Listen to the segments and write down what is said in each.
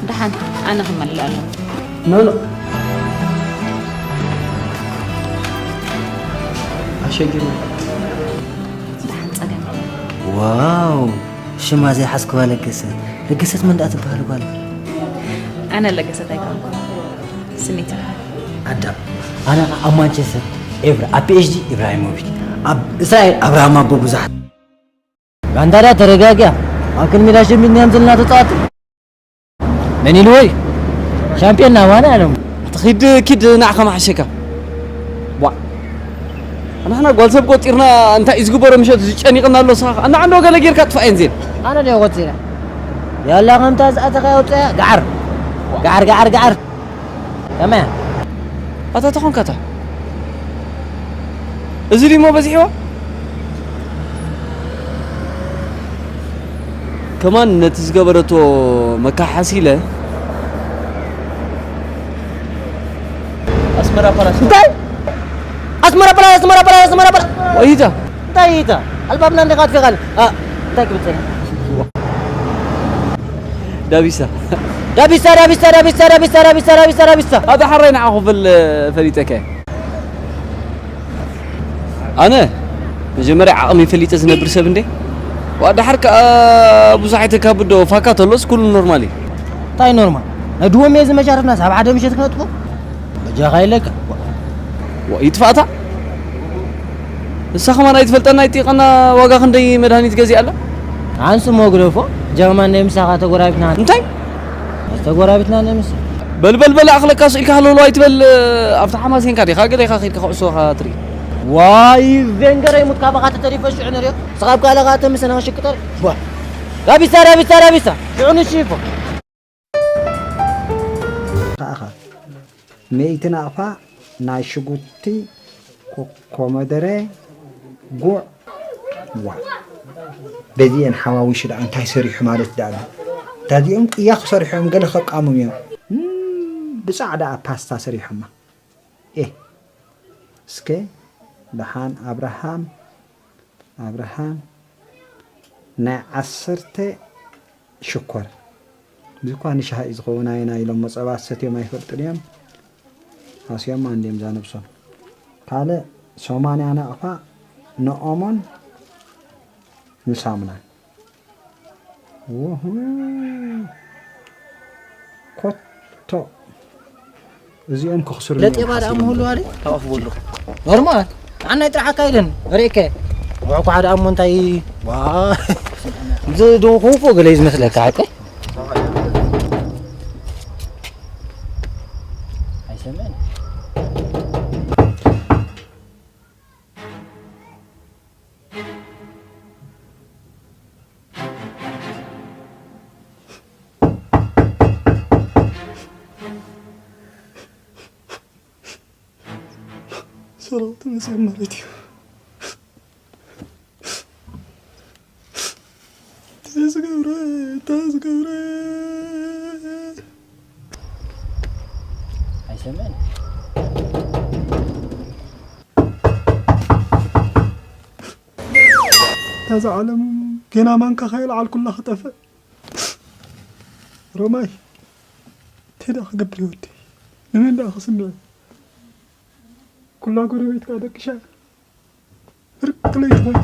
ደሓን፣ ኣነ ክመልእ ኣለኹ። ኖ ኖ ኣሸጊሩ ደሓን፣ ጸገም። ዋው ሽማ ዘይሓዝክዋ ለገሰት። ለገሰት መን ደኣ ትበሃል ጓል? ኣነ ለገሰት ኣይኮንኩ፣ ስኒት ይበሃል። ኣዳም ኣነ ኣብ ማንቸስተር ኤብራ ኣብ ፒኤስጂ ኢብራሂሞቪች ኣብ እስራኤል ኣብርሃም ኣቦ ብዙሓት ጋንታ ድያ ተረጋጊያ ኣብ ክንዲ ሜዳ ሸሚድናዮም ዘለና ተፃወቲ መን ኢልዎ እዩ ሻምፒዮን ናባና ኣለሙ ትኺድ ኪድ ንዓኻ መሓሸካ ቧዕ ንሕና ጓል ሰብ ቆፂርና እንታይ እዩ ዝግበሮ ምሸት ዝጨኒቕና ኣሎ ንስኻ ከዓ እናዓንዶ ገለ ጌርካ ጥፋ እየን ዜን ኣነ ድዮ ቆፂረ ያላ ከምታ ዝኣተኻ የውፅያ ጋዓር ጋዓር ጋዓር ጋዓር ከመያ ኣታ ተኾንካታ እዚ ድሞ በዚሕዋ ከማን ነቲ ዝገበረቶ መካሓሲ ኢለ ኣስመራ ፓላስ እንታይ ኣስመራ ፓላስ ኣስመራ ፓላስ ኣስመራ ፓላስ ወይታ እንታይ ኢታ ኣልባብና እንዲኻ ኣጥፊኻኒ እንታይ ክብል ጸኒሐ ዳቢሳ ዳቢሳ ዳቢሳ ዳቢሳ ዳቢሳ ዳቢሳ ዳቢሳ ዳቢሳ ኣታ ሓራይ ንዓኹ ብል ፈሊጠካ ኣነ መጀመርያ ዓቕሚ ፈሊጠ ዝነብር ሰብ እንዴ ዋ ድሓር ከዓ ብዙሕ ኣይተካብዶ ፋካ ተሎስ ኩሉ ኖርማል እዩ እንታይ ኖርማል ነድዎም እየ ዝመሻረፍና ሳብ ሓደ ምሸት ክነጥፎ በጃኻ የለካ ይጥፋእታ ንሳ ከማን ኣይትፈልጠና ኣይትይቐና ዋጋ ክንደይ መድሃኒት ገዚኣ ኣላ ኣንስ ሞ ግደፎ ጀርማን ናይ ምሳኻ ተጎራቢትና እንታይ ተጎራቢትና ናይ ምሳ በልበልበል ኣኽለካ ስኢልካ ሃለሎ ኣይትበል ኣብቲ ሓማሴንካ ዲኻ ገለ ኢኻ ኺድካ ኩዕሶኻ ትርኢ ዋይ ቬንገር ይሙት ካባኻ ተተሪፈ ሽዑ ንሪኦ ስኻብ ካልኻ ተምሰና ሽቅጠር ራቢሳ ራቢሳ ራቢሳ ሽዑ ንሽፎ ከኣኻ መይቲ ናቕፋ ናይ ሽጉርቲ ኮ- ኮመደረ ጉዕ ዋ በዚአን ሓዋዊሱ ደኣ እንታይ ሰሪሑ ማለት ደኣ ኣሎ እንታዚኦም ቅያ ክሰርሑ እዮም ገለ ከቃምም እዮም እም፣ ብጻዕ ደኣ ፓስታ ሰሪሖማ ኤ እስከ ደሓን ኣብርሃም ኣብርሃም ናይ ዓሰርተ ሽኮር እዚ እኳ ንሻሂ እዩ ዝኸውን ኣየናይ ኢሎሞ ጸባ ሰትዮም ኣይፈልጡን እዮም ሃስዮማ እንድዮም እዛ ነብሶም ካልእ ሰማንያ ናቕፋ ንኦሞን ንሳሙናን ውሁ ኮቶ እዚኦም ክኽስሩ ለጤባ ደኣ ምሁሉ ኣለ ታወፍ በሉ ኖርማል ኣናይ ጥራሕ ኣካይደን ርእከ ውዕኳ ደኣ እሞ እንታይ ዋ እዚ ዶ ኮፎ ገለ እዩ ዝመስለካ ሓቀይ ኣይሰምዕን ሰራዊት መፅኦም ማለት እዩ ተዝገብረ ተዝገብረ ኣይሰምዕን እዛ ዓለም ገና ማንካ ከየልዓልኩላ ክጠፍእ ሮማይ እንታይ ደኣ ክገብር ይወዲ ንመን ደኣ ክስምዕ ኩላ ጎረቤት ከዓ ደቅሻ ብርቅ ለይትኾን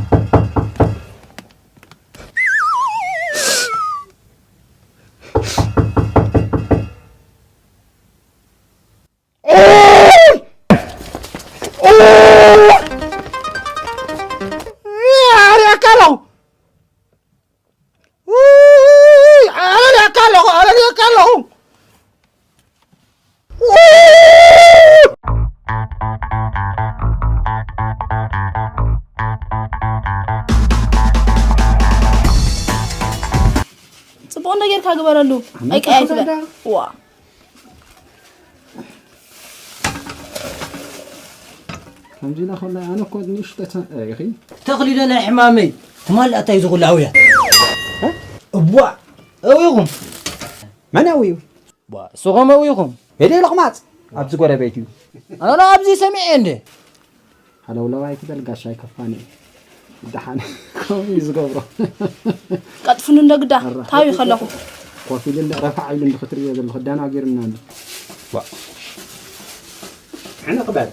ጽቡቕ ነገር ካ ግበረሉ። ኣይቀያይ ትበል። ዋ ከምዚ ኢላ ከላ ኣነ እኮ ንእሽቶ ኢኺ ተኽሊለ ናይ ሕማመይ ትማል ኣታይ ዝኹሉ ኣውያ እቧ ኣውይኹም መን ኣውዩ ስኹም ኣውይኹም ሄደ ለኽማፅ ኣብዚ ጎረቤት እዩ ኣነ ኣብዚ ሰሚዐ እንደ ሃለውለው ኣይትበል ጋሻ ኣይከፋን እዩ ደሓን ከምኡ እዩ ዝገብሮ ቀጥፍኑ እንደ ግዳ ታዊ ከለኹ ኮፍ ኢሉ እንዳ ረፋዕ ኢሉ እንዲ ክትርእዮ ዘለኹ ኣደናጊሩና ኣሎ። ዋ። ሕነ ክበል።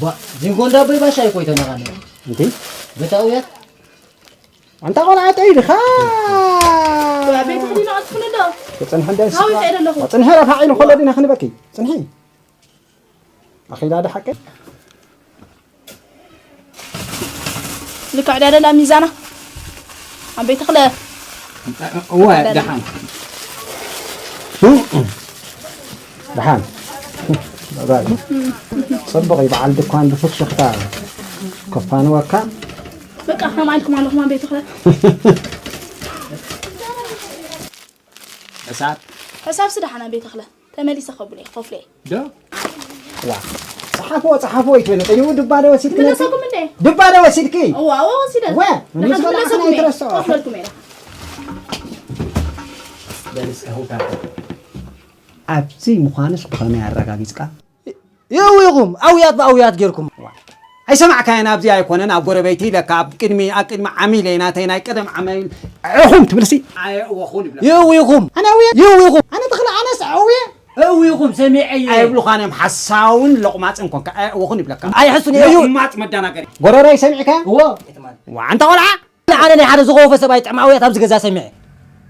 ባ፣ ዚንጎ እንዳቦይ ባሻ ይኮይ ተነጋነ። እንዴ? በታውያት? ኣንታ ቆልዓ ጠይ ድኻ? ቤት ክሊና ኣጥፍነ ዶ? ጽንሒ እንደ ሃዊ ከይደ ኣለኹ። ጽንሒ ረፋዕ ኢሉ ከሎ ዲና ክንበኪ። ጽንሒ። ኣኺላ ዶ ሓቂ? ልክዕ ዳደላ ሚዛና። ኣንበይ ተኽለ። እወ፣ ደሓን። ደሓን። ባባይ። ጽቡቕ እዩ፣ በዓል ድኳን ብፍሽኽታ ከፋንወካ። በቃ፣ ከማልኩም ኣለኹም ኣንበይ ተኽለ። ሕሳብ? ሕሳብ ስደሓና ኣንበይ ተኽለ። ተመሊሰ ከብሎ እየ፣ ክኸፍሎ እየ። ዶ? ዋ። ጸሓፍዎ፣ ጸሓፍዎ ይትበል። ጠይቡ ድባ ዶ ወሲድኪ ነቲ? ክምለሰኩም እንዴ? ድባ ዶ ወሲድኪ? እዋ፣ እዋ፣ ወሲደ። ወ፣ ንሓንቲ ንሱ በላ ክምለሰኩም እየ። ኣይትረስዖ። ክኸፍለልኩም እየ። በል እስከ ሁታ። ኣብዚ ምዃንስ ብኸመይ ኣረጋጊጽካ? ይእዊኹም፣ ኣውያት ብኣውያት ጌርኩም። ዋ። ኣይሰማዕካዮን፣ ኣብዚ ኣይኮነን፣ ኣብ ጎረበይቲ ኢለካ፣ ኣብ ቅድሚ፣ ኣብ ቅድሚ ዓሚ ኢለ፣ ናተይ ናይ ቀደም ዓሚ ኣዕኹም ትብልሲ? ኣየእወኹን ይብለካ። ይእዊኹም። ኣነ ኣውየ? ይእዊኹም። ኣነ ተኽለ፣ ኣነስ ኣውየ? እዊኹም ሰሚዐ እየ። ኣይብሉኻን እዮም፣ ሓሳውን ሎቕማጽን ኮንካ፣ ኣየእወኹን ይብለካ። ኣይሕሱን እዩ። ሎቕማጽ መዳናገሪ። ጎረረይ ሰሚዕካ? እዎ። ዋ፣ ኣንታ ቆልዓ! ኣነ ናይ ሓደ ዝኸወፈ ሰብኣይ ጥዕሚ ኣውያት ኣብዚ ገዛ ሰሚዐ።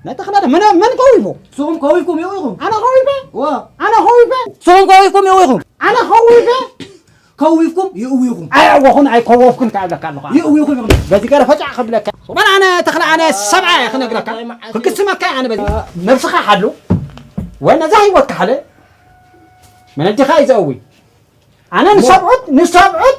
ናይ ተኽለ ዶ? መን፣ መን ከዊፉ? ንስኹም ከዊፍኩም ይእዊኹም። ኣነ ከዊፈ? እዎ። ኣነ ከዊፈ? ንስኹም ከዊፍኩም ይእዊኹም። ኣነ ከዊፈ? ከዊፍኩም ይእዊኹም። ኣየእወኹን ኣይከወፍኩን ከብለካ ኣለኹ። ይእዊኹም ይኹም። በዚ ገለ ፈጫዕ ከብለካ። ወላ ኣነ ተኽለ ኣነ ሰብኣይ ክነግረካ። ክቅስመካ ኣነ በዚ ነብስኻ ሓሉ። ወይ ነዛ ህይወትካ ሓለ። መነድኻ እዩ ዘእዊ። ኣነ ንሰብዑት፣ ንሰብዑት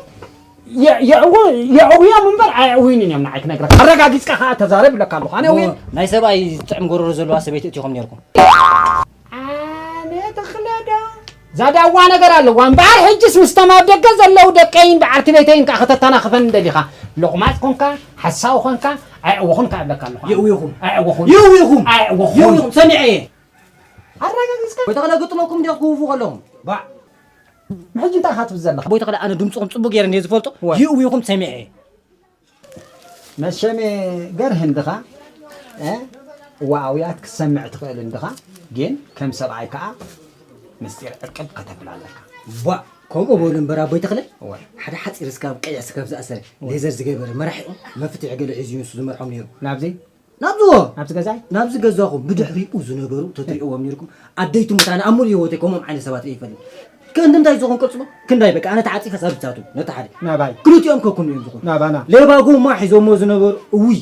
የ-፣ የዕው-፣ የዕውዮም እምበር ኣየዕውዩንን እዮም ንዓይ ክነግረካ። ኣረጋጊጽካ ከኣ ተዛረብ ይብለካ ኣለኹ። ኣነ እውየ። ናይ ሰብኣይ ጥዕም ጎረሮ ዘለዋ ሰበይቲ እቲኹም ኔርኩም። ኣነ ተኽለ ዶ? እዛ ዳዋ ነገር ኣለዋ። እምበኣር ሕጅስ ምስቶም ኣብ ደገ ዘለዉ ደቀይን በዓልቲ ቤተይን ከኣ ከተተናኽፈኒ ደሊኻ። ሎቕማጽ ኮንካ፣ ሓሳዊ ኮንካ፣ ኣየዕወኹን ከኣ እብለካ ኣለኹ። የእውይኹም። ኣየዕወኹን። የእውይኹም። ኣየዕወኹን። የእውይኹም። ሰሚዐ እየ። ኣረጋጊጽካ? ወይ ተኽለ ግጥመኩም እንዲኹ ክውፉ ከለኹም። ባዕ። ሕጂ እንታይ ኢኻ ትብል ዘለኻ? ኣቦይ ተኽለ፣ ኣነ ድምፅኹም ፅቡቅ ገይረ እንድየ ዝፈልጦ። ወ። ይእውይኹም ሰሚዐ እየ። መሸሜ ገርህ እንድኻ፣ እ? እዋ ኣውያት ክትሰምዕ ትኽእል እንድኻ፣ ግን ከም ሰብኣይ ከዓ ምስጢር ዕቅብ ከተብል ኣለካ። ቧ፣ ከምኡ በሉ እምበር ኣቦይ ተኽለ፣ ወ። ሓደ ሓፂር ስጋብ ቀይሕ ስጋብ ዝኣሰረ፣ ወ። ሌዘር ዝገበረ መራሒ መፍትሒ ገለ ሒዙ እዩ ንሱ ዝመርሖም ነይሩ። ናብዚ? ናብዝዎ። ናብዚ ገዛይ? ናብዚ ገዛኹም ብድሕሪኡ ዝነበሩ ተትሪእዎም ነይርኩም። ኣደይ ትሙት፣ ኣነ ኣብ ሙሉእ ህይወተይ ከምኦም ዓይነት ሰባት ሪኤ ይፈልጥ። ክንዲ እንታይ ዝኾን ቅርጽሞ? ክንዳይ በቃ፣ ኣነ ተዓጺፈ ሳብ ብዛቱ፣ ነቲ ሓደ። ናባይ? ክልቲኦም ከኩም እዮም ዝኾኑ። ናባና? ሌባ ጎማ ሒዞሞ ዝነበሩ፣ እውይ።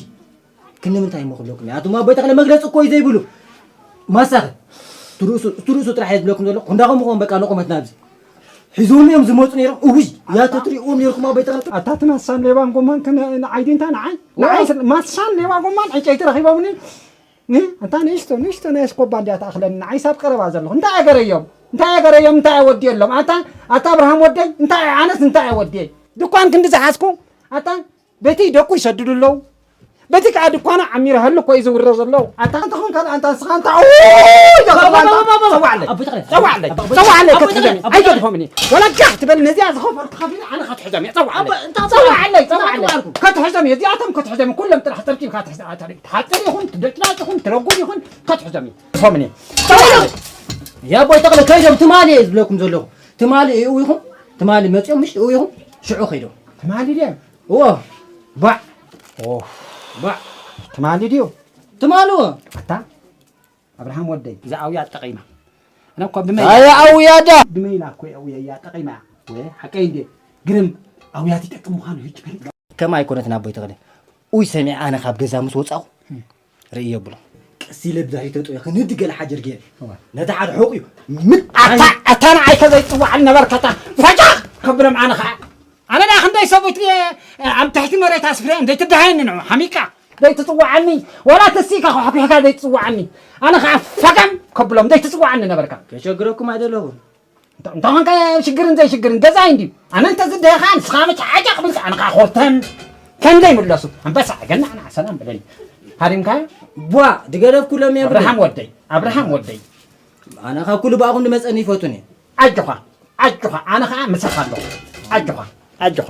ክንዲ ምንታይ እሞ ክብለኩም እየ? ኣቱም ኣቦይ ተኽለ መግለጺ እኮ እዩ ዘይብሉ። ማሳኸ። ትርእሱ፣ ትርእሱ ጥራሕ እየ ዝብለኩም ዘለኹ። ክንዳኹም ምኾን በቃ፣ ንቑመት ናብዚ። ሒዞም እዮም ዝመፁ ነይሮም። እውይ፣ ያ ተትሪእዎም ነይርኩም ኣቦይ ተኽለ። ኣታ እቲ ማሳን ሌባን ጎማን ከ ን-፣ ንዓይ ድንታ ንዓይ? ንዓይ ስለ-፣ ማሳን ሌባ ጎማን ዕንጨይቲ ረኺቦምኒ። እ? ኣንታ ንእሽቶ፣ ንእሽቶ ናይ እስኮባ እንድያ ትኣኽለኒ። ንዓይ ሳብ ቀረባ ዘለኹ። እንታይ ኣገረዮም? እንታይ ኣገረዮም? እንታይ ኣወድየሎም? ኣታ፣ ኣታ ኣብርሃም ወደይ፣ እንታይ ኣነስ እንታይ ኣወድየ? ድኳን ክንዲ ዝሓዝኩ፣ ኣታ በቲ ደቁ ይሰድዱ ኣለዉ። በቲ ከኣ ድኳና ዓሚረ ሃሉ እኮ እዩ ዝውረ ዘሎ። ኣታ እንተ ኾንካ ኣንታ ንስኻ እንታ ኡይ፣ ባ-፣ ባ-፣ ባ-፣ ባ-፣ ባ-፣ ጸዋዕለይ። ኣቦ ተኽለ። ጸዋዕለይ። ኣቦ ተኽለ። ጸዋዕለይ ኣቦ ተኽለ። ክትሕዘኒ። ኣይገድፎምን እዩ። ወላ ጋሕ ትበል ነዚኣ ዝኸፈልኩ ከፊለ ኣነ ክትሕዞም እየ። ጸዋዕለይ። ኣቦ፣ እንታ ጸዋዕለይ። ጸዋዕለይ። ኣቦ ተኽለ። ክትሕዞም እየ። እዚኣቶም ክትሕዞም እየ። ኩሎም ጥራሕ ጸብጺብካ ትሕዝ-፣ ትሓጽር ይኹን፣ ትደጭላጭ ይኹን፣ ትረጉም ይኹን፣ ክትሕዞም እየ። ሶምኒ። ጸዋዕለይ። ያ ኣቦ ተኽለ ከይዶም ትማሊ እየ ዝብለኩም ዘለኹ። ትማሊ እዩ ኢኹም። ትማሊ መጺኦም ምሽ እዩ ኢኹም። ሽዑ ከይዶም። ትማሊ ድዮም? እዎ። ባዕ። ኦፍ። ባዕ። ትማሊ ድዩ? ትማሊ እዎ። ኣታ ኣብርሃም ወደይ፣ እዛ ኣውያ ጠቒማ። ኣነ እኮ ብመይ-፣ ኣያ ኣውያ ዳ? ብመይላ እኮ ኣውያ እያ ጠቒማ። ወ፣ ሓቀይ እንዴ? ግርም ኣውያ ትጠቅም ምዃኑ ህጅ ፈሊጥ። ከማ ኣይኮነትን ኣቦይ ተኽለ። ኡይ ሰሚዐ ኣነ ካብ ገዛ ምስ ወጻኹ ርእዮ ብሎ። ቀስ ኢለ ብድሕሪት ተጠውየ ክንዲ ገለ ሓጀር ገይረ። እዋ። ነቲ ሓደ ሑቕ እዩ። ምን ኣታ፣ ኣታ ንዓይ ከዘይጽዋዕኒ ነበርካታ። ፈጃ! ከብሎም ኣነ ኸዓ። ኣነ ደኣ ክንደይ ሰብኡት እየ ኣብ ትሕቲ መሬት ኣስፍረ፣ እንዴ ትደሃየኒ ንዑ፣ ሓሚቃ። ዘይትጽዋዓኒ፣ ወላ ተሲእካ ኳሕኲሕካ ዘይትጽዋዓኒ። ኣነ ኸዓ ፈገም ከብሎም፣ ዘይትጽዋዓኒ ነበርካ። ከሸግረኩም ኣይደለኹን። እንተ-፣ እንተ ኾንካ ሽግርን ዘይሽግርን ገዛይ እንድዩ። ኣነ እንተ ዝደኸ ንስኻ መች ዓጫቕ ብልጽ፣ ኣነ ኸዓ ኾርተም። ከም ዘይምለሱ። ኣንበሳ፣ ገና፣ ኣና፣ ሰላም በለኒ። ሃሪምካ? ቧ፣ ድገደፍኩሎም እየ ብለኒ። ኣብርሃም ወደይ፣ ኣብርሃም ወደይ። ኣነ ካብ ኩሉ ብኣኹም ድመጸኒ ይፈቱን እየ። ኣጆኻ፣ ኣጆኻ፣ ኣነ ኸዓ ምሳኻ ኣለኹ። ኣጆኻ፣ ኣጆኻ።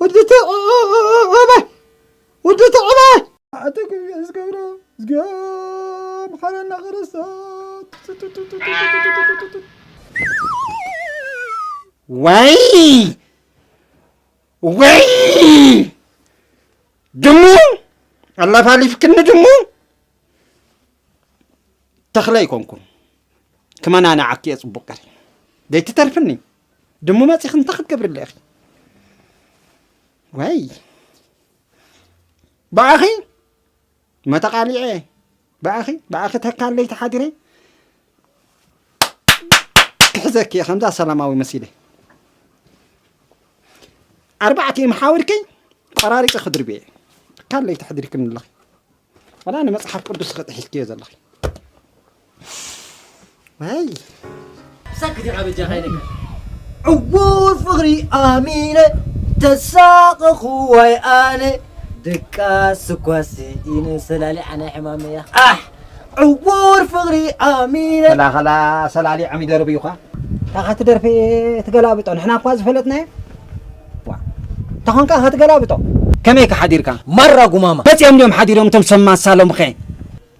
ወዲ ተዕበ፣ ወዲ ተዕበ። ኣተኩ ዝገብሮ፣ እዝግዮ መሓረና ክርስቶስ። ወይ፣ ወይ፣ ድሙ ኣላፋሊፍክኒ ድሙ። ተኽለ ኣይኮንኩን። ክመናንዓኪ እየ ጽቡቕ ገይረ። ዘይትተርፍኒ። ድሙ መጺኺ እንታይ ክትገብርለ ኢኺ? ወይ። ብኣኺ መተቓሊዐ። ብኣኺ፣ ብኣኺ ተካለይ ተሓዲረ። ዘኪ ከምዛ ሰላማዊ መሲለ ኣርባዕቲኦም ሓዊርኪ ቆራሪፀ ክድርብየ። ካለይ ተሕድሪክኒ ኣለኺ። ዋላ ንመፅሓፍ ቅዱስ ኸጥሒልክዮ ዘለኺ። ዋይ። ሰክት ኢኻ በጃኻ ኢለካ። ዕዉር ፍቕሪ ኣሚነ ተሳቐኹ ዋይ ኣነ ድቃስ እኳ ስኢነ ሰላሊ ዓና ሕማመያ ኣሕ ዕዉር ፍቕሪ ኣሚነ ከላ ከላ ሰላሊ ዓሚደር ብዩኻ። ታኻ ትደርፊ ትገላብጦ ንሕና እኳ ዝፈለጥናዮ። ዋ። ተኾንካ ኸትገላብጦ። ከመይ ከሓዲርካ? ማራ ጉማማ። በፂኦም ድዮም ሓዲሮም እቶም ሰብ ማሳሎም ኸ?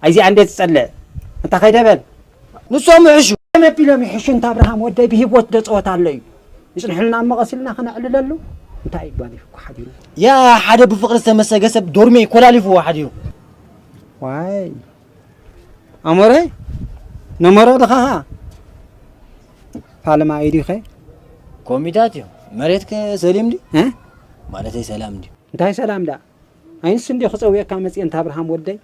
ኣይዚኣ እንዴት ትጸልእ? እንታ ኸይደ በል። ንሶም ይሕሹ። መቢሎም ይሕሹ እንታ ኣብርሃም ወደይ ብሂወት ዶ ጸወታ ኣሎ እዩ። ይጽንሕልና እሞ ቀስ ኢልና ኸነዕልለሉ። እንታይ እዩ ጓል እኮ ሓዲሩ። ያ ሓደ ብፍቕሪ ዝተመሰገ ሰብ ዶርሜ ኮላሊፍዎ ሓዲሩ። ዋይ ኣሞረ ነመሮ ድኻ ፋልማ ኢዲኸ ኮሚታት እዩ መሬትከ ሰሊም ድዩ እ ማለተይ ሰላም ድዩ እንታይ ሰላም ዳ ኣይንስ እንዲ ክጸውየካ መጽየ እንታ ኣብርሃም ወደይ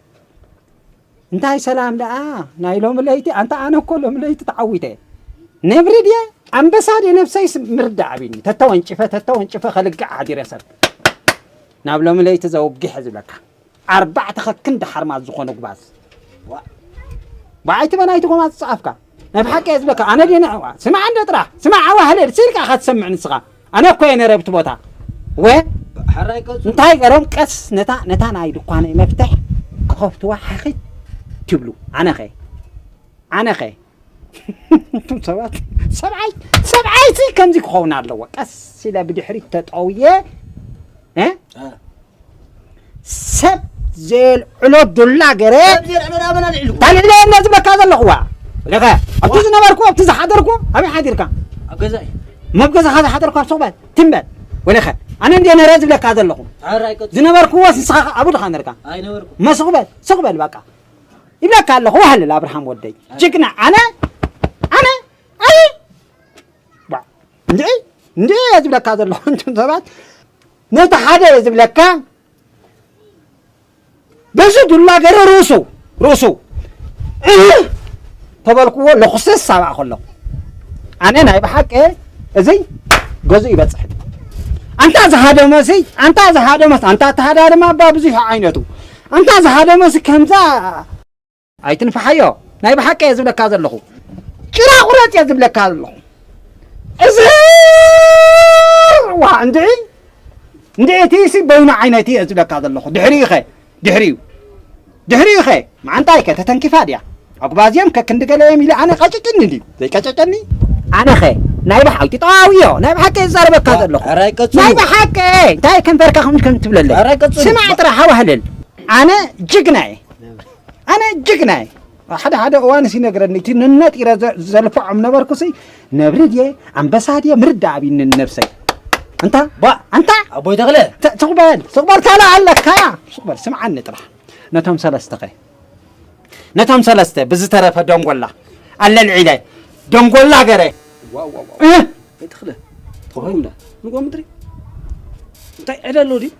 እንታይ ሰላም ደኣ ናይ ሎሚ ለይቲ ኣንታ ኣነ እኮ ሎሚ ለይቲ ተዓዊተ ነብሪ ድየ ኣንበሳ ድየ ነብሰይስ ምርዳእ ኣቢኒ ተተወንጭፈ ተተወንጭፈ ከልግዕ ሓዲረ ሰብ ናብ ሎሚ ለይቲ ዘውግሕ ዝብለካ ኣርባዕተ ከክንዲ ሓርማዝ ዝኾነ ጉባዝ። ዋእ ኣይትበል ኣይትጎማጽ ጸሓፍካ። ናይ ብሓቂ እየ ዝብለካ ኣነ ድየ ንዕዋ። ስማዕ እንዶ ጥራሕ ስማዕ ዓዋ ህለል ስኢልካ ኢኻ ትሰምዕ ንስኻ። ኣነ እኮ እየ ነይረ ኣብቲ ቦታ። ወ ሓራይ ቀጽሉ። እንታይ ገሮም ቀስ ነታ ነታ ናይ ድኳነይ መፍትሕ ክኸፍትዋ ሓኺት ትብሉ። ኣነኸ ኣነኸ እቶም ሰባት ሰብኣይ ሰብኣይሲ ከምዚ ክኸውን ኣለዎ። ቀስ ኢለ ብድሕሪት ተጠውየ እ ሰብ ዘየልዕሎ ዱላ ገረ ሰብ ዘየልዕሎ ዳበና ልዕሉ ታልዕለ እነ ዝብለካ ዘለኹዋ ለኸ ኣብቲ ዝነበርኩ ኣብቲ ዝሓደርኩ ኣበይ ሓዲርካ ኣብ ገዛይ መብ ገዛኻ ዝሓደርኩ ኣብ ሱቕ በል ትም በል ወለኸ ኣነ እንደ ነረ ዝብለካ ዘለኹ ዝነበርኩዎ ንስኻ ኣብኡ ድኻ ነርካ መስኹ በል ሱቕ በል በቃ ይብለካ ኣለኹ ዋህልል ኣብርሃም ወደይ ጅግና ኣነ ኣነ ኣነ እንድዒ እንድዒ እየ ዝብለካ ዘለኹ እንትን ሰባት ነቲ ሓደ እየ ዝብለካ በዚ ዱላ ገይረ ርእሱ ርእሱ ተበልክዎ ለኹሰስ ሳባእ ከሎ ኣነ ናይ ብሓቂ እዚ ገዙ ይበፅሕ ኣንታ ዝሃደመሲ ኣንታ ዝሃደመስ ኣንታ ተሃዳደማ እባ ብዙሕ ዓይነቱ ኣንታ ዝሃደመሲ ከምዛ ኣይትንፍሓዮ ናይ ብሓቂ እየ ዝብለካ ዘለኹ ጭራ ቁረፅ እየ ዝብለካ ዘለኹ እዚ ዋ እንድዒ እንድዒ እቲ ሲ በይኑ ዓይነት እየ ዝብለካ ዘለኹ ድሕሪኡ ኸ ድሕሪኡ ድሕሪኡ ኸ መዓንጣይ ከ ተተንኪፋ ድያ ኣጉባዝዮም ከክንዲ ገለ እዮም ኢለ ኣነ ቀጭጭኒ ድዩ ዘይቀጨጨኒ ኣነ ኸ ናይ ብሓቂ ጠዋውዮ ናይ ብሓቂ እዛረበካ ዘለኹ ናይ ብሓቂ እንታይ ከንፈርካ ከም ከም ትብለለይ ስማዕ ጥራሕ ሃዋህልል ኣነ ጅግና እየ ኣነ ጅግና እየ ሓደ ሓደ እዋንስ ይነግረኒ እቲ ንነጢረ ዘልፍዖም ነበርኩሲ ነብሪ ድየ ኣንበሳ ድየ ምርዳእ ኣብኒ ንነብሰይ ኣንታ ኣንታ ኣቦይ ተኽለ ስቕ በል ስቕ በል ካልእ ኣለካ ስቕ በል ስምዓኒ ጥራሕ ነቶም ሰለስተኸ ነቶም ሰለስተ ብዝተረፈ ደንጎላ ኣለልዒለ ደንጎላ ገረ ተኽለ ተኸለ ንጎ ምድሪ እንታይ ዕዳ ኣሎ ድዩ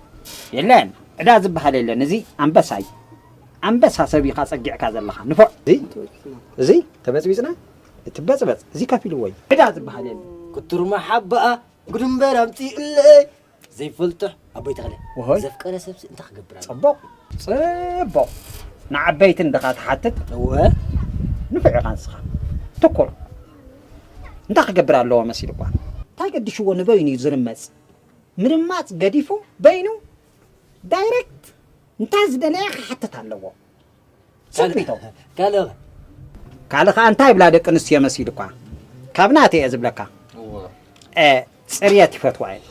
የለን ዕዳ ዝበሃል የለን እዚ ኣንበሳ እዩ ኣንበሳ ሰብ ኢኻ ጸጊዕካ ዘለኻ ንፉዕ እዚ ተበጽቢጽና እቲ በጽበጽ እዚ ከፊልዎ እዩ ዕዳ ዝበሃል የለን ክትርማ ሓባኣ ጉድምበር ኣምጺእለይ ዘይፈልጦ ኣቦይ ተኽለ ወሆይ ዘፍቀረ ሰብሲ እንታይ ክገብር ኣለዎ? ጽቡቕ ጽቡቕ ንዓበይቲ እንድኻ ትሓትት እወ ንፉዕ ኢኻ ንስኻ ትኩር እንታይ ክገብር ኣለዎ መሲልኳ እንታይ ገዲሽዎ ንበይኑ እዩ ዝርመጽ ምርማጽ ገዲፉ በይኑ ዳይረክት እንታይ ዝደለየ ክሓትት ኣለዎ ሰክሪቶ ካልእ ካልእ ከዓ እንታይ ይብላ ደቂ ኣንስትዮ መሲልኳ ካብ ናተ እየ ዝብለካ ጽርየት ይፈትዋ እየን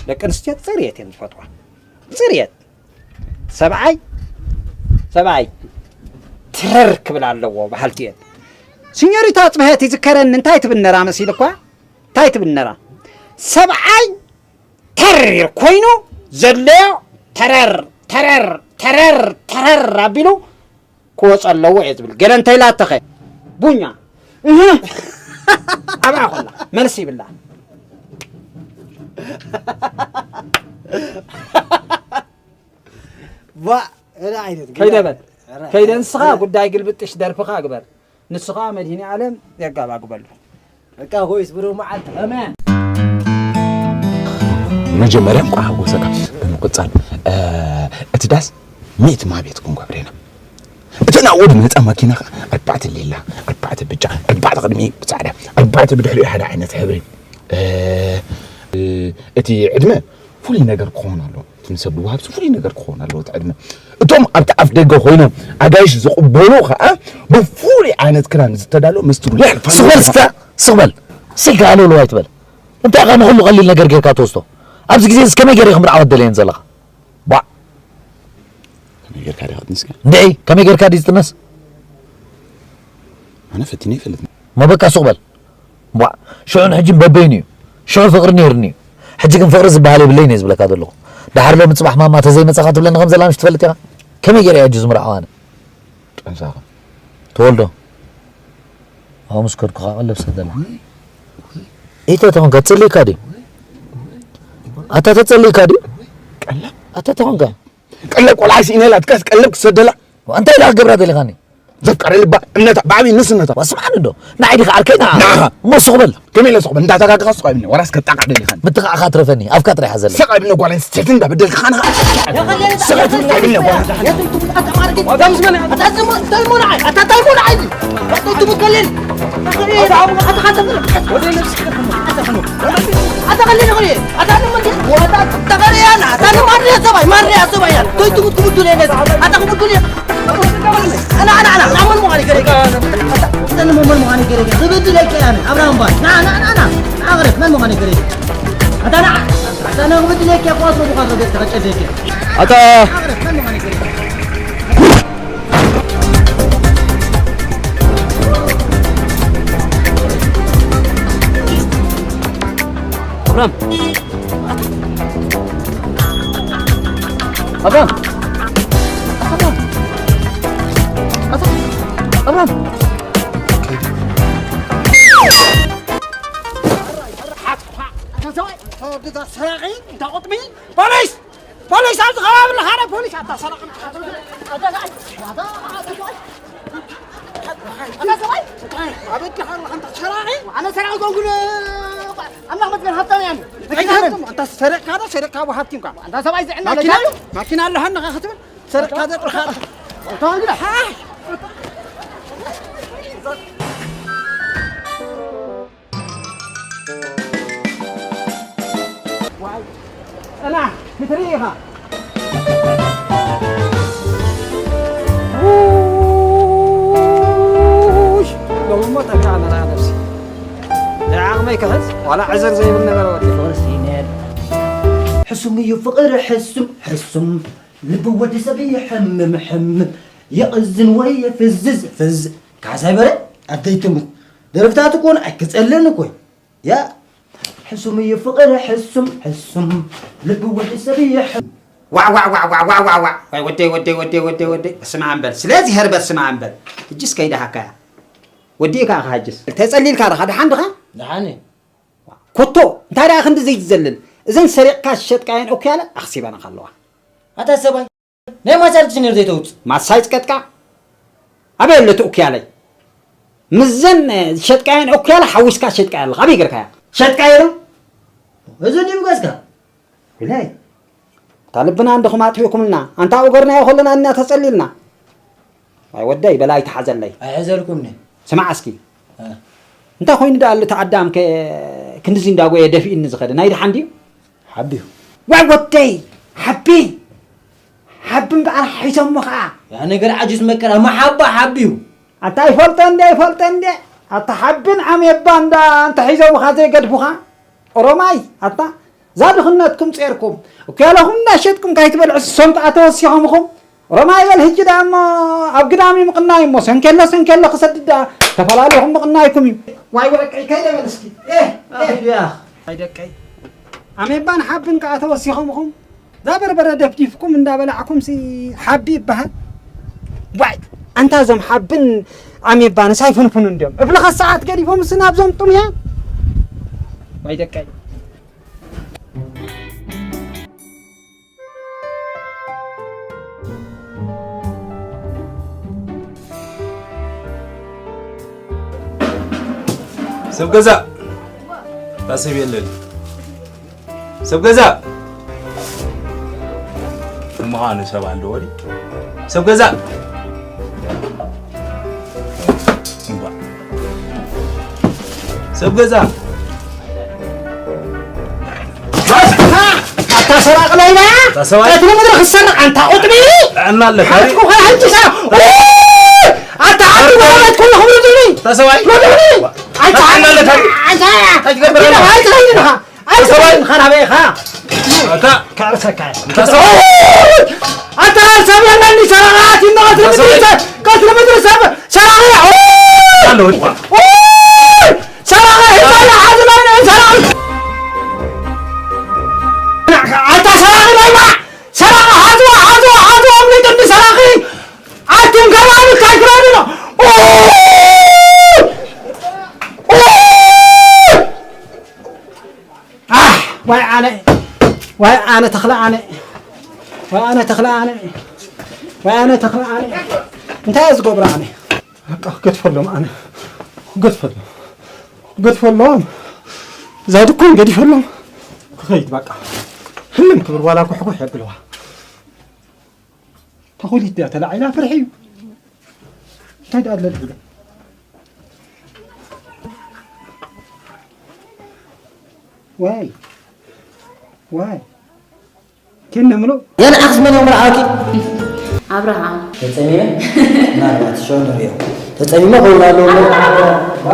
ደቂ ኣንስትዮ ጽርየት እየን ዝፈትዋ ጽርየት ሰብኣይ ሰብኣይ ትረር ክብል ኣለዎ በሃልቲ እየን ሲኞሪታ ጽብሀት ይዝከረኒ እንታይ ትብል ነራ መሲልኳ እንታይ ትብል ነራ ሰብኣይ ተሪር ኮይኑ ዘድለዮ ተረር ተረር ተረር ተረር ኣቢሉ ክወፅ ኣለዎ እየ ዝብል ገለ እንተይላተኸ ቡኛ እህ ኣብኣ ኮላ መልሲ ይብላ ዋ እረ ዓይነት ከይደ በል ከይደ ንስኻ ጉዳይ ግልብጥሽ ደርፍኻ ግበር ንሱ ኸዓ መድሂኒ ኣለም የጋባግበሉ በቃ ሆይስ ብሩህ መዓልቲ ከመያ። መጀመርያ እንኳ ሓጎሰካ። ብምቕጻል እቲ ዳስ ሚእቲ ማቤት ክንገብር ኢና። እቲ ናብኡ ዝመጻ መኪና ከዓ ኣርባዕተ ሌላ፣ ኣርባዕተ ብጫ፣ ኣርባዕተ ቅድሚ ብጻዕዳ፣ ኣርባዕተ ብድሕሪኡ ሓደ ዓይነት ሕብሪ። እቲ ዕድመ ፍሉይ ነገር ክኸውን ኣለዎ። እቲ ንሰብ ዝወሃብ ፍሉይ ነገር ክኸውን ኣለዎ። እቲ ዕድመ እቶም ኣብቲ ኣፍ ደገ ኮይኖም ኣጋይሽ ዝቕበሉ ከዓ ብፍሉይ ዓይነት ክዳን ዝተዳለወ መስትሩ ይሕልፋ። ስቕበል እስከ ስቕበል ስልካ ኣለሉ ኣይትበል። እንታይ ኻ ንኹሉ ቀሊል ነገር ጌርካ ትወስዶ? ኣብዚ ግዜ እዚ ከመይ ገይረ ክምርዓወት ደለየን ዘለኻ? ቧዕ ከመይ ጌርካ ዲኻ ትንስካ? እንድዒ ከመይ ጌርካ ድዩ ዝጥነስ? ኣነ ፈቲነ ይፈልጥ። መበቃ ሱቕ በል። ቧዕ ሽዑን ሕጅን በበይኑ እዩ። ሽዑ ፍቕሪ ነይርኒ እዩ። ሕጂ ግን ፍቕሪ ዝበሃል የብለይን እየ ዝብለካ ዘለኹ። ደሓር ሎሚ ፅባሕ ማማ ተዘይመፀኻ ትብለኒ ከም ዘላ ምሽ ትፈልጥ ኢኻ? ከመይ ገይረ እየ ሕጂ ዝምርዓው ኣነ? ጠንሳኻ ተወልዶ ኣብኡ ምስ ከድኩ ከዓ ቀለብ ሰደላ። ኢተ ተኾንካ ትጸልይካ ድዩ? ኣታ ተጸልይካ ድዩ? ኣታ ተኾንካ ቀለብ ቆልዓ ስኢነ ኢላ ትቀስ ቀለብ ክሰደላ እንታይ ኢላ ክገብራ ደሊኻኒ? ዘፍቀረ ልባ እምነታ ብዓብዪ ንስነታ ዋስምዓኒ ዶ ንዓይ ዲኻ ዓርከይ ንዓ ንዓኻ። እሞ ስቕ በል። ከመይ ኢለ ስቕ በል እንዳተጋግኻ ስቕ ኣይብልኒ ወራስ ከጣቃዕ ደሊኻኒ ምትኻዕኻ ኣትረፈኒ ኣፍካ ጥራይ ሓዘለይ ስቕ ኣይብልኒ ጓል ኣንስተይቲ እንዳበደልካ ኻንኻ ስቕ ኣይብልኒ ጓል أنا أنا أنا أنا من مغني كريك؟ أنا من مغني كريك؟ زبد لك يعني أبراهام باي. نا نا نا نا. أغرب من مغني كريك؟ أنت أنا أنت أنا غبت لك يا قاصر بقاصر بيت تغشى فيك. ኣታ أغرب من مغني كريك؟ ኣብራም ኣብራም ኣብራም ኣብራም ፖሊስ! ፖሊስ! ኣብዚ ከባቢ ኣለኻ ዶ ፖሊስ? ኣታ ሰራቒ ንዓኻ ትብል። ኣታ ሰብኣይ! ኣታ ሰብኣይ! ኣበይ ኣለኻ ኣለኻ ኣንታ ሰራቒ? ኣነ ሰራቒ ኮንኩ ዶ? ኣምላኽ መስገን ሃብታም እየ ኣነ። መኪና ኣለኒ። ኣንታ ሰሪቕካ ዶ ሰሪቕካ ብሃብቲ እንኳ። ኣንታ ሰብኣይ ዝዕና ማኪና ኣለካ? ኣሎ? ማኪና ኣለሃ ኣለኻ ክትብል? ሰሪቕካ ዘጥርኻ። ኣታ ግዳ። ፅናሕ ክትርኢ ኢኻ። ሎሚ እሞ ጠፊኣ መርዓ ነብሲ ናይ ዓቕመይ ክሕዝ ዋላ ዕዝር ዘይብል ነገር ወዲ ፍቕሪ ሲነድ ሕሱም እዩ ፍቕሪ ሕሱም ሕሱም ልቢ ወዲ ሰብ ይሕምም ሕምም የቕዝን ወይ የፍዝዝ ፍዝ ካሳይ በረ ኣደይ ትሙት ደረፍታት እኮን ኣይክጸልን እኮ ያ ሕሱም እዩ ፍቕሪ ሕሱም ሕሱም ልቢ ወዲ ሰብ ይሕም ዋዕ ዋዕ ዋዕ ዋዕ ዋዕ ዋዕ ዋዕ ዋይ ወደይ ወደይ ወደይ ወደይ ወደይ በስመ ኣብ በል ስለዚ ሄር በስመ ኣብ በል ሕጅስ ከይድሃካ እያ ወዲእካ ኢኻ ሕጅስ ተጸሊልካ ዲኻ ደሓን ዲኻ ደሓን ኮቶ እንታይ ደኣ ክንዲ ዘይትዘልል እዘን ሰሪቕካ ዝሸጥካየን ኦክያለ ኣኽሲበናኻ ኣለዋ ኣታ ሰብኣይ ናይ ማሳይ ዲክሽነሪ ዘይተውጽእ። ማሳይ ዝቀጥቃ ኣበይ ኣሎ እቲ ኡክያለይ? ምስዘን ዝሸጥካየን ኡክያለ ሓዊስካ ሸጥካያ ኣለኻ። ኣበይ ገርካያ? ሸጥካዮ ዶ? እዚ ድዩ ገዝካ? ኢላይ እታ ልብና እንድኹም ኣጥፊእኩምልና ኣንታ ኡገርናዮ ከለና እና ተጸሊልና። ኣይ ወደይ በላ ኣይትሓዘለይ። ኣይሕዘልኩምኒ። ስማዕ እስኪ እንታይ ኮይኑ ደኣ ኣሎ እቲ ኣዳም ከ ክንድዚ እንዳጎየ ደፊእኒ ዝኸደ ናይ ደሓን ድዩ? ሓቢ እዩ። ዋይ ወደይ ሓቢ ሓቢ እምበኣር ሓሒሶሞ ኸዓ። ያ ነገር ዓጁዝ መከራ መሓባ ሓቢ እዩ። ኣታ ይፈልጦ እንደ ይፈልጦ እንደ ኣታ ሓብን ዓሜባ እንዳ እንተ ሒዞምኻ ዘይገድፉኻ ኦሮማይ ኣታ እዛ ድኽነትኩም ጼርኩም እኮ ያለኹም እንዳሸጥኩም ካይትበልዑ ስሶም ከኣ ተወሲኾም ኢኹም ኦሮማይ በል ህጂ ደኣ እሞ ኣብ ግዳም እዩ ምቕናይ እሞ ሰንኬሎ ሰንኬሎ ክሰድድ ደኣ ተፈላለኹም ምቕናይኩም እዩ ዋይ ወረቀይ ከይደ በል እስኪ ኤህ ኤህ ኣይ ደቀይ ኣሜባን ሓብን ከኣ ተወሲኾም ኢኹም እዛ በርበረ ደፍዲፍኩም እንዳበላዕኩም ሲ ሓቢ ይበሃል ዋይ ኣንታ እዞም ሓብን ኣሜባንስ ኣይፍንፍኑ እንዲዮም እብልኻ ሰዓት ገዲፎም ሲ ናብዞም ጥሙያ ዋይ ደቀይ ሰብ ገዛ። እታ ሰብ የለን። ሰብ ገዛ። ንምዃኑ ሰብ ኣለዎ ድዩ? ሰብ ገዛ። እምባ። ሰብ ገዛ። ኣታ ሰራቕ ናይና! ኣታ ሰብኣይ! ቀትሪ ምድሪ ክትሰርቕ ኣንታ ቁጥቢ! ጥዕና ኣለካ ድዩ? ኣትኩኻ ሕጂ ሰ-፣ ኣታ ዓዲ ወረበት ኩሉ ክብሉ ድኒ! ኣታ ሰብኣይ! ወድኒ! ኣታ ጥዕና ኣለካ ድዩ? ኣታ እንታይ ትገብር ኣለኻ? ኣታ ሰብኣይ! ኢኻ ናበይ ኢኻ? ኣታ ከዕርሰካ እየ። ኣታ ሰብ! ኣታ ሰብ የለን ሰራቓት ይነቐትሪ ምድሪ ሰብ! ቀትሪ ምድሪ ሰብ! ሰራቒ! ኣሎ። ሰራቒ! ሰራቒ! ሰራቒ! ኣታ ሰራቒ ናይና! ሰራቒ! ሓዝዋ! ሓዝዋ! ሓዝዋ! እምኒ ጥንዲ ሰራቒ! ኣቱም ከባቢ እንታይ ትረዱ ነው? ኣሕ! ዋይ ኣነ! ዋይ ኣነ ተኽለ ኣነ! ዋይ ኣነ ተኽለ ኣነ! ዋይ ኣነ ተኽለ ኣነ! እንታይ እየ ዝገብሮ ኣነ? በቃ ክገድፈሎም ኣነ። ክገድፈሎም። ክገድፈሎም። እዛ ድኳን ገዲፈሎም። ክኸይድ በቃ። ህልም ክብል ዋላ ኩሕኩሕ የብልዋ። ተኹሊት ድያ ተላዒላ ፍርሒ እዩ። እንታይ ደኣ ኣለልሕዶ? ዋይ። ዋይ። ኬን ነምሎ። የንዓኽስ መን እዮም ረኣኪ? ኣብርሃም። ተጸሚመ? ምናልባት ሸው ንርእዮ። ተጸሚመ ክኸውን ኣለዎ እሞ። ዋ!